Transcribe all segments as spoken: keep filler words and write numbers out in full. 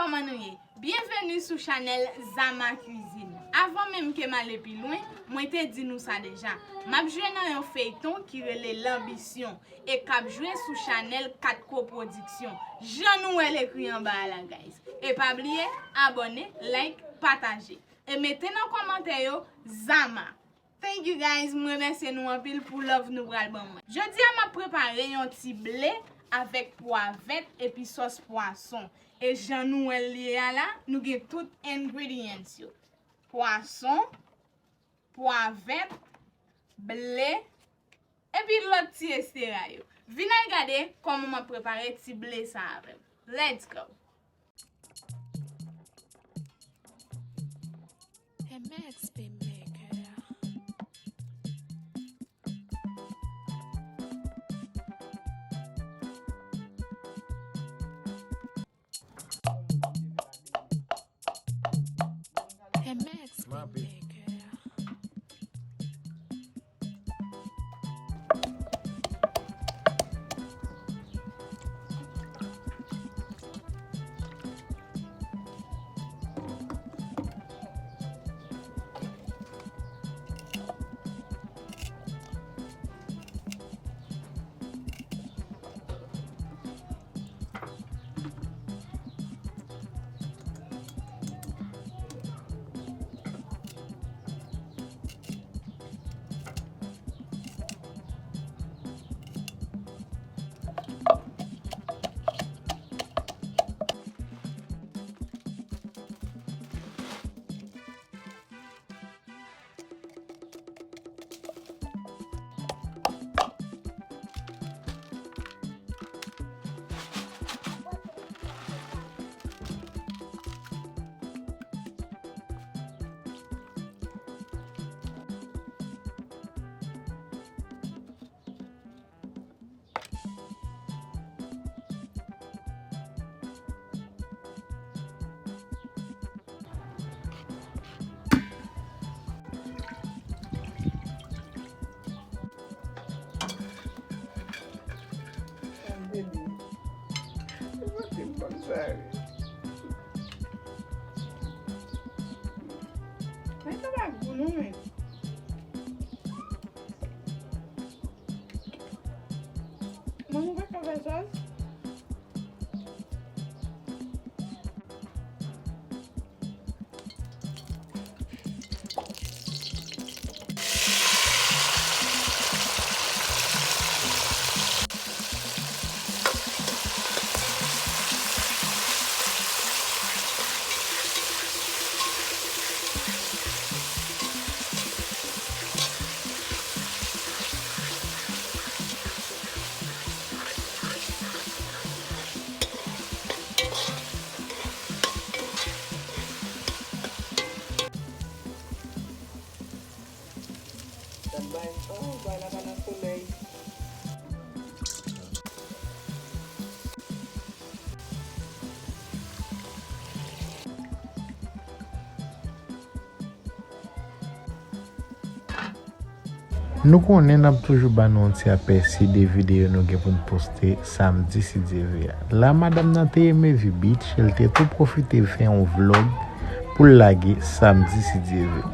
Kòman nou ye? Byenveni sou chanèl Zama Cuisine. Avan menm ke m ale pi lwen, mwen te di nou sa deja. M ap jwe nan yon feyton ki rele Lanbisyon e k ap jwe sou chanèl Katko Pwodiksyon. Jan nou wè l ekri anba a la, guys. E pa bliye, abòne, like, pataje. E mete nan kòmantè yo, Zama. Thank you guys, m remèsye nou anpil pou love nou pral ban mwen. Jodi a m ap prepare yon ti ble avèk pwa vèt epi sòs pwason. E jan nou wè l ye a la, nou gen tout ingredients yo. Pwason, pwa vèt, ble, epi lòt ti estera yo. Vin al gade kòman m ap prepare ti ble sa avè m. Let's go! M X Beat Maker. M X Beat Maker. Men sa pa gou non, men. Mwen, mwen pa ka fè sòs. Tann bay, oh, bay la pa nan solèy. Nou konnen n ap toujou ba nou yon ti apèsi de videyo nou gen pou n poste samdi, si Dye vle a. La, madanm nan te Mevi Beach, l te tou pwofite fè yon vlòg pou l lage samdi, si Dye vle.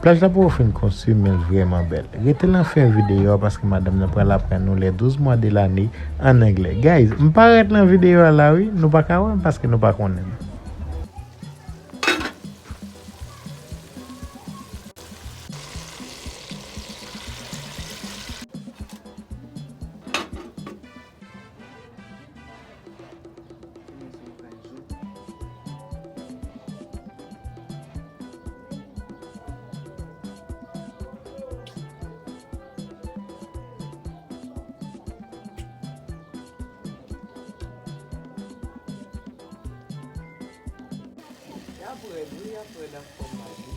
Plaj la poko fin konstwi, men l vrèman bèl. Rete nan fen videyo a, paske madanm nan pral aprann nou les douze mois de l'année an anglè. Guys, m parèt nan videyo a la, wi. Nou pa ka wè m paske nou pa konnen m. Y ap rèd, wi, y ap rèd ak pòm la, wi.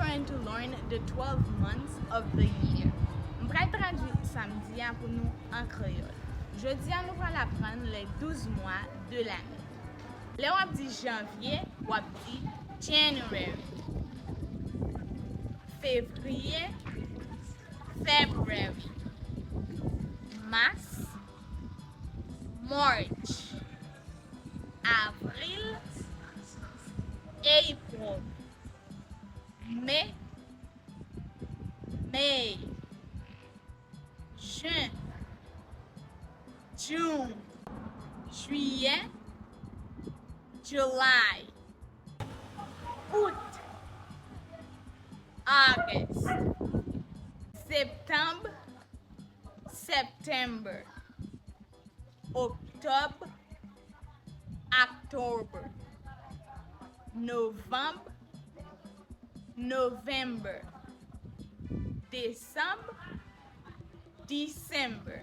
Going to learn the twelve months of the year. M pral tradui sa m di a pou nou an kreyòl. Jodi a, nou pral aprann les douze mois de l'année. Lè w ap di janvye, w ap di January. Fevriye, February. Mas, March. Avril, April. Me, May. Jen, June. Jiyè, July. Out, August. Septanm, September. Oktòb, October. Novanm, November. Desanm, December.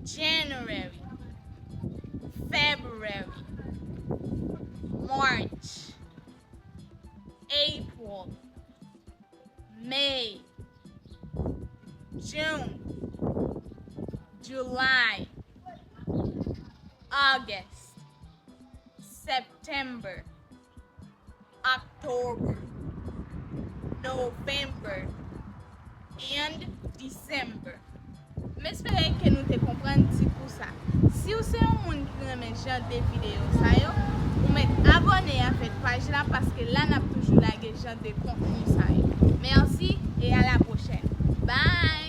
January, February. March, April. May, June, July, August, September, October, November, and December. M espere ke nou te konprann ti kou sa. Si w se yon moun ki renmen jan de videyo sa yo, ou mèt abòne avèk paj la, paske la n ap toujou lage jan de kontni sa yo. Mèsi e a la pwochèn. Bye!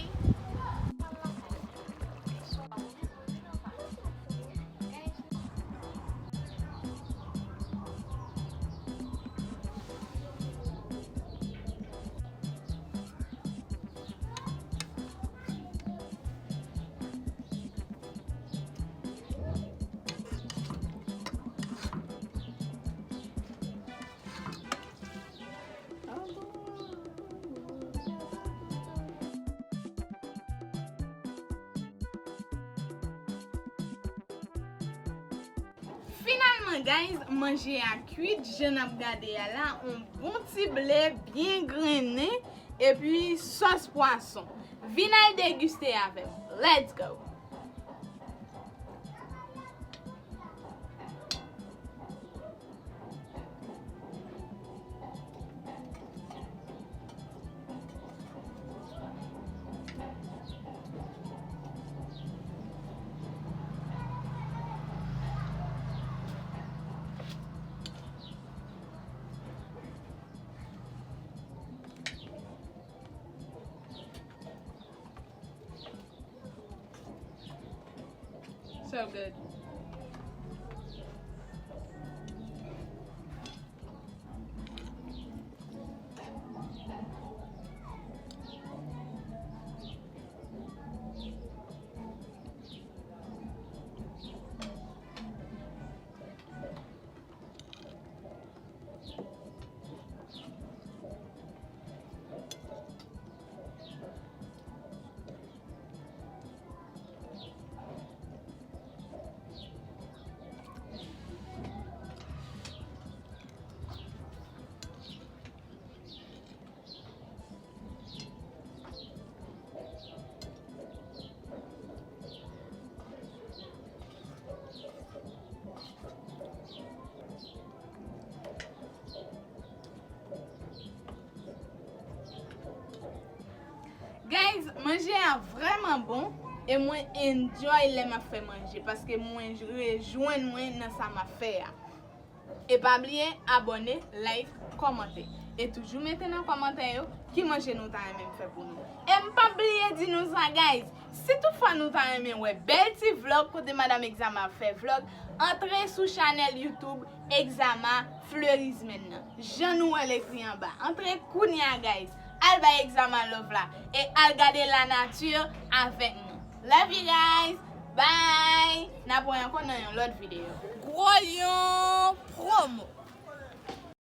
Finalman, guys, manje a kwit, jan n ap gade a la, on bon ti ble byen grennen, epi sòs pwason. Vin al degiste avè m. Let's go! So good. Guys, manje a vrèman bon e mwen enjoy lè m ap fè manje paske mwen rejwenn mwen nan sa m ap fè a. E pa bliye abòne, like, kòmante. E toujou mete nan kòmantè yo ki manje nou ta renmen m fè pou nou. E m p ap bliye di nou sa, guys. Si toutfwa nou ta renmen wè bèl ti vlòg kote Madam Exama ap fè vlòg, antre sou chanèl YouTube Exama Fleurismen nan. Jan nou wè l ekri anba. Antre kounye a, guys. Al bay Exama love la. E al gade lanati avèk nou. Love you guys. Bye. N ap wè ankò nan yon lòt videyo. Gwo Lyon Promo.